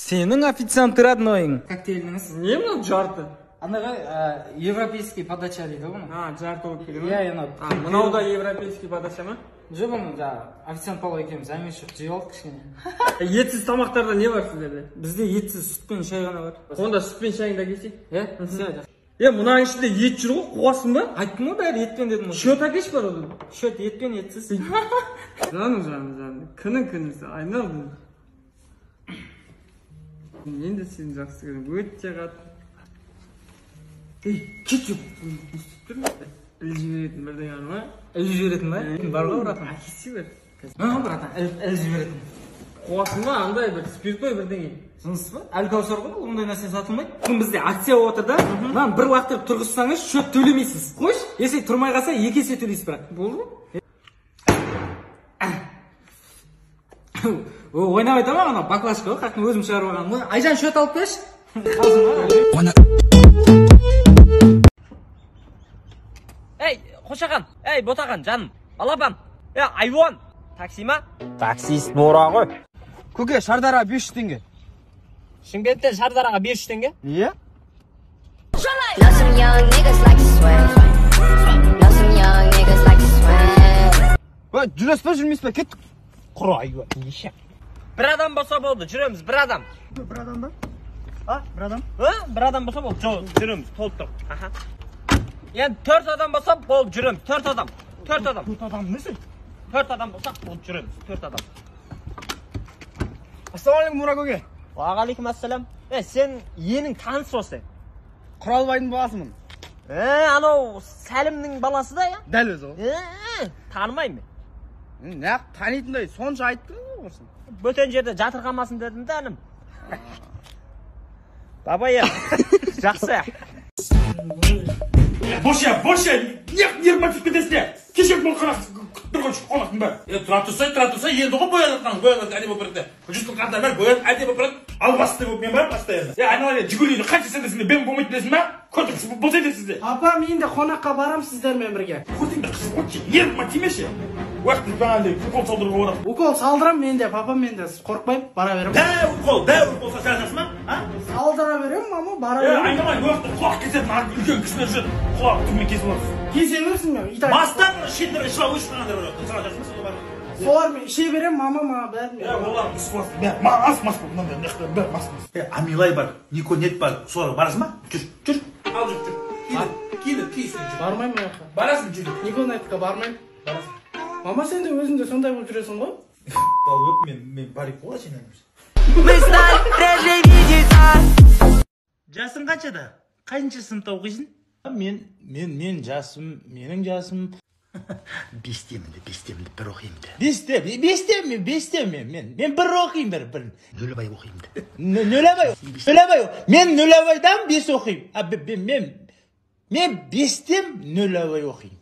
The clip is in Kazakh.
Сенің официант роднойың. Коктейліңіз. Не мынау жарты? Анаға европейский подача дейді ғой. А, жарты болып келе ме? Иә, ана. Мынау да европейский подача ма? Жоқ, бұны жаңағы официант палау екеуміз әңгіме шығып жеп алдық кішкене. Етсіз тамақтарда не бар сіздерде? Бізде етсіз сүт пен шай ғана бар. Онда сүт пен шайыңды әкелсей. Иә, все. Е, мынаның ішінде ет жүр ғой, қуасың ба? Айттым ғой, бәрі етпен дедім ғой. Счет әкелші бар одан. Счет етпен, етсіз. Жаным, жаным, жаным. Күнің күнісі, айналдым. Мен де сені жақсы көремін, өте қатты. Ей, кетші. Не істеп тұрмын? Іліп жіберетін бірдеңе бар ма? Іліп жіберетін ба? Бар ғой, братан. Әкелші бір. Мына, братан, іліп жіберетін. Қуасың ба, андай бір спиртой бірдеңе? Жыныс па? Әлкәусар ғой, ондай нәрсе сатылмайды. Бүгін бізде акция болып отыр да, мынаны бір лақтырып тұрғызсаңыз, счет төлемейсіз. Қойшы, если тұрмай қалса, екі есе төлейсіз бірақ. Болды ма? Ойнап айта ма, анау баклажка ғой, қақтың өзім шығарып алғаным ғой. Айжан, счет алып берші. Қалжың ба? Ей, Қошақан, ей, Ботақан, жаным, балапан, ей, айуан, такси ма? Таксист Нұра ғой. Көке, Шардара 500 теңге. Шымкенттен Шардараға 500 теңге? Иә. Ой, жүресіз ба, жүрмейсіз ба? Кеттік. Құр айуан, ешек. Бір адам болса болды, жүреміз, бір адам. Бір адам ба? А, бір адам? А, бір адам болса болды, жүреміз, толып тұр. Аха. Енді 4 адам болса болды, жүреміз, 4 адам. 4 адам. 4 адам несі? 4 адам болсақ болды, жүреміз, 4 адам. Ассалаумағалейкум, Нұра көке. Уағалейкум ассалам. Е, сен енің таныс осы. Құралбайдың баласымын. Е, анау Сәлімнің баласы да, я? Дәл өзі ғой. Е, танымаймын мен. Неғып танитындай сонша айттың ғой құрсын. Бөтен жерде жатырқамасын дедім да, інім. Бабай, жақсы. Боша, боша, нервыма тиіп кетесің. Кеше бұл қонақ күтіп тұрған қонақтың бәрі. Е, тұра тұрсай, тұра тұрсай, енді ғой боянып жатқан, боянып әдемі болып барады. Жүздің қанында бәрі боянып әдемі болып барады. Албасты болып мен барамын постоянно. Е, айналайын, Жигулиді қанша сендесің де, бен болмайды білесің ба? Көрдік, болса еді. Апа, мен де қонаққа барам сіздермен бірге. Көрдің бе, қызым, отшы, нервыма тимеші. Уақыт бағандай укол салдыруға барады. Укол салдырам мен де, папа, мен де қорықпаймын, бара беремін. Дәу укол, дәу укол саласың ба? А? Салдыра беремін, мама, бара Е, беремін. айналайын, уақытта құлақ кесетін үлкен кісілер жүр. Құлақ түбімен кесіп аласың. Кесе берсін мен, итак. Мастан шетінен ішіп алып өшіп қалғандар бар. Саған жасың ба? Солармен іше беремін, мама, маған бәрін. Е, олар іс болсын. Бәрі мас мас болып, мынандай мына бәрі мас мас. Е, Амилай бар, Никонет бар. Соларға барасың ба? Жүр, жүр. Ал жүр, жүр. Киін, киін, киін, жүр. Бармаймын ол жаққа. Барасың, жүр. Никонетке бармаймын. Мама, сен де өзің де сондай болып жүресің ғой? Долбоеб, мен парик қой сен. Жасың қаншада? Қайыншы сыныпта оқисың? Мен жасым, менің жасым Бестемін де, бестемін де, бір оқимын де. Бесте, бесте, мен бесте, мен бір оқимын, бір. Нөлабай оқимын де. Нөлабай, Нөлабай, мен Нөлабайдан 5 оқимын. А, мен бестем Нөлабай оқимын.